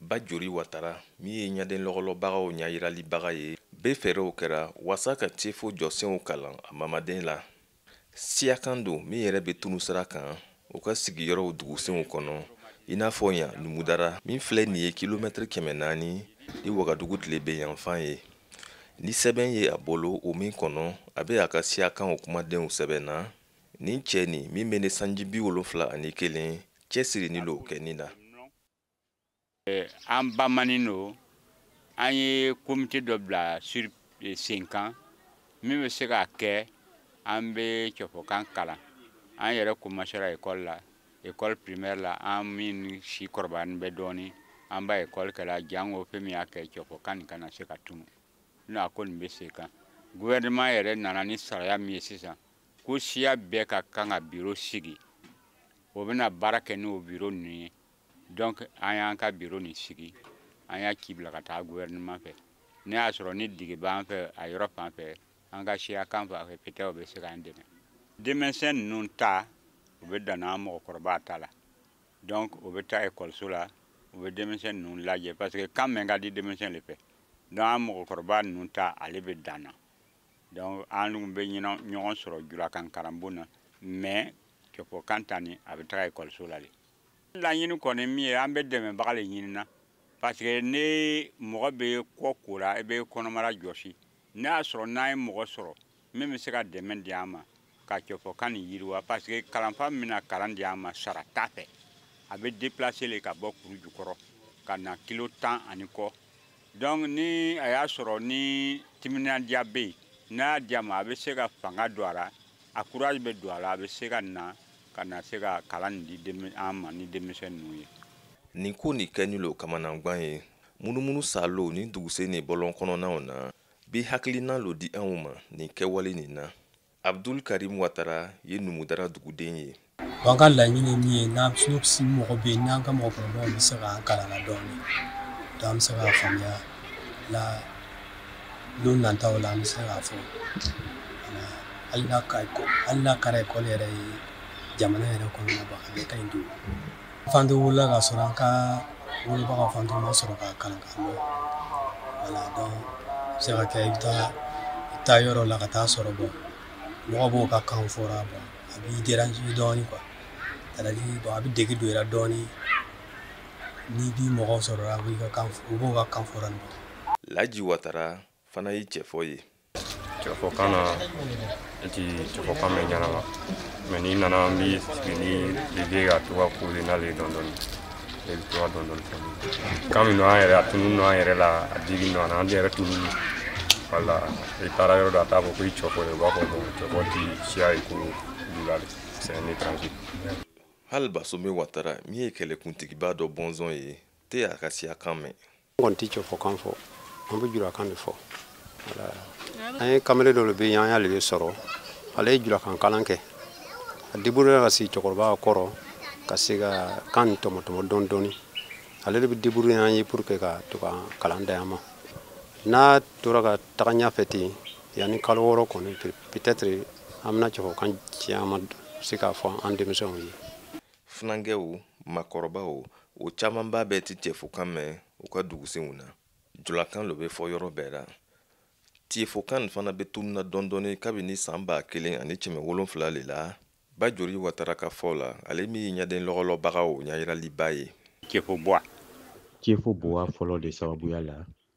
Bajori Watara, min ye ɲaden lɔgɔlɔbagaw ɲayiralibaga ye, bɛ fɛɛrɛw kɛra waasa ka Tiefo jɔsenw kalan a mamaden la. Siyakan don min yɛrɛ bɛ tunu sira kan u ka sigiyɔrɔw dugusenw kɔnɔ, i n'a fɔ yan Numudara min filɛ nin ye kilomɛtiri 400 ni Wagadugu tileben yanfan ye. Ni sɛbɛn ye a bolo, o min kɔnɔ a bɛ a ka siyakanw kumadenw sɛbɛn na, nin cɛ nin min bɛ ne sanji 71 cɛsirinin lo kɛni na. An bamanin don, an ye komite dɔ bila sur sen kan min bɛ se k'a kɛ an bɛ cɛfɔkan kalan. An yɛrɛ commencera école la, école primaire la, an min si kɔrɔbayalen bɛ dɔɔni, an b'a école kɛla jango fɛn min y'a kɛ cɛfɔkan nin kana se ka tunu. N'o a ko nin bɛ sen kan. Gouvernement yɛrɛ nana ni sariya min ye sisan, ko siya bɛɛ ka kan ka bureau sigi, o bɛna baara kɛ n'o bureau ninnu ye. Donc an y'an ka bureau nin sigi, an y'a ci bila ka taa gouvernement fɛ. Ne y'a sɔrɔ ni dege b'an fɛ a yɔrɔ fan fɛ, an ka siya kan fan fɛ, peut-être o bɛ se k'an dɛmɛ. Denmisɛn ninnu ta, u bɛ dan n'an mɔgɔkɔrɔba ta la. Donc u bɛ taa ekɔliso la, u bɛ denmisɛn ninnu lajɛ parce que kan mɛn ka di denmisɛn de fɛ. Donc an mɔgɔkɔrɔba ninnu ta, ale bɛ dan na. Donc an dun bɛ ɲɔgɔn sɔrɔ julakan karanbon na, mais cɛfɔkan ta nin a bɛ taga ekɔliso la de. Laɲini kɔni min ye, an bɛ dɛmɛbaga de ɲini na. Parce que ni mɔgɔ bɛ kɔ ko la, i bɛ kɔnɔmara jɔsi. N'a y'a sɔrɔ n'an ye mɔgɔ sɔrɔ min bɛ se ka dɛmɛ di an ma ka cɛfɔkan nin yiriwa, parce que kalanfa min bɛna kalan di an ma sara t'a fɛ. A bɛ déplacer le ka bɔ kuru jukɔrɔ ka na kilo 10 ani kɔ. Donc ni a y'a sɔrɔ ni timinandiya bɛ yen, n'a y'a di a ma, a bɛ se ka fanga don a la, a courage bɛ don a la, a bɛ se ka na ka na se ka kalan nin di an ma ni denmisɛn ninnu ye. Nin ko nin kɛni lo kamanagwan ye, munumunu salo ni dugusen ni bɔlɔn kɔnɔnaw na bi hakilina lo di anw ma nin kɛwale nin na. Abdul Karim Watara ye Numudara duguden ye. An ka laɲini min ye, n'an si mɔgɔ bɛ yen, n'an ka mɔgɔkɔrɔbaw bɛ se k'an kalan na dɔɔni, donc an bɛ se k'a faamuya la don nataw la, an bɛ se k'a fɔ hali n'a kɛra ekɔli yɛrɛ ye jamana yɛrɛ kɔnɔna ba, a bɛɛ ka ɲi don. Fan dɔ wolola k'a sɔrɔ an ka wolobagaw fan dɔ ma sɔrɔ k'a kalan k'a lɔn. Voilà, donc a bɛ se ka kɛ i bɛ taa yɔrɔ la ka taa sɔrɔ bɔn mɔgɔ b'o ka kan fɔra, bɔn a b'i déranger dɔɔni quoi. C'est-à-dire bon a bɛ dege don i la dɔɔni, n'i b'i mɔgɔw sɔrɔ a b'i ka kan, u b'o ka kan fɔra nin. Laji Watara fana ye cɛfɔ ye. Cɛfɔkan na, e ti cɛfɔkan mɛn ɲɛnama, mais n'i nana an b'i sigi ni lebe ka to ka causer n'ale ye dɔɔni dɔɔni, e bɛ to ka dɔɔni dɔɔni fɔ. Kan min don an yɛrɛ, a tunun don an yɛrɛ la, a digi don an na, an yɛrɛ tunun. Wala i taara yɔrɔ dɔ, a t'a fɔ ko i cɛfɔ ye, u b'a fɔ bon cɛfɔ ti siya ye ko jula de, c'est un étranger. Hali Basome Watara min ye kɛlɛkuntigiba dɔ bɔnsɔn ye, tɛ a ka siya kan mɛn. An kɔni tɛ cɛfɔkan fɔ, an bɛ julakan de fɔ. Wala an ye kamalen dɔ de bɛ yen, an y'ale de sɔrɔ, ale ye julakan kalan kɛ, a débrouillé ka sigi cɛkɔrɔba kɔrɔ ka se ka kan nin tɔmɔtɔmɔ dɔɔni dɔɔni. Ale de bɛ débrouillé an ye pour que ka to ka kalan d'an ma. N'a tora ka taga ɲɛfɛ ten, yanni kalo 6 kɔni, peut-être an bɛna cɛfɔkan caman se k'a fɔ an denmisɛnw ye. Funankɛw, maakɔrɔbaw, o camanba bɛɛ tɛ cɛfɔkan mɛn u ka dugusenw na. Julakan lo bɛ fɔ yɔrɔ bɛɛ la. Tiefɔkan nin fana bɛ tununa dɔɔni dɔɔni kabini san 1700 de la. Bajori Watara ka fɔ la, ale min ye ɲɛden lɔgɔlɔbagaw ɲayiraliba ye. Tiefo Boa. Tiefo Boa fɔlɔ de sababuya la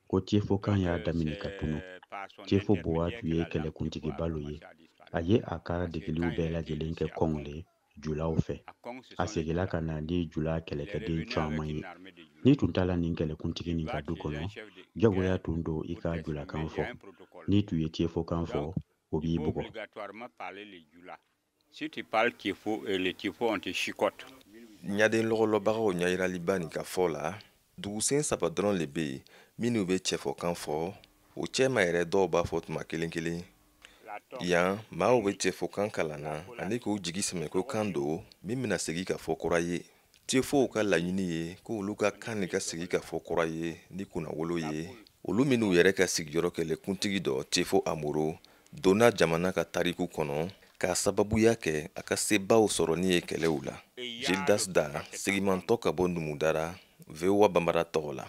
ko Tiefokan y'a daminɛ ka tunu. Tiefo Boa tun ye kɛlɛkuntigiba lo ye. A ye a ka degeliw bɛɛ lajɛlen kɛ kɔnw le julaw fɛ. A seginna ka na ni jula kɛlɛkɛden caman ye. N'i tun taara nin kɛlɛkuntigi nin ka du kɔnɔ, jagoya tun don i ka julakan fɔ. N'i tun ye Tiefokan fɔ, o b'i bugɔ. Si tu parles Tiefo, le Tiefo, on te chicote. Ɲaden lɔgɔlɔbagaw ɲayiraliba nin ka fɔ la, dugusen 3 dɔrɔn le bɛ yen minnu bɛ cɛfɔkan fɔ. O cɛma yɛrɛ dɔw b'a fɔ tuma kelen kelen. Yan maaw bɛ cɛfɔkan kalan na ani k'u jigi sɛmɛ ko kan don min bɛna segin ka fɔ kura ye. Tiefow ka laɲini ye ko olu ka kan nin ka segin ka fɔ kura ye ni kunnawolo ye. Olu minnu yɛrɛ ka sigiyɔrɔ kɛlɛkuntigi dɔ Tiefo Amoro donna jamana ka tariku kɔnɔ k'a sababuya kɛ a ka sebaw sɔrɔ ni ye kɛlɛw la. Gildas Da, segimantɔ ka bɔ Numudara, VOA Banbara tɔgɔ la.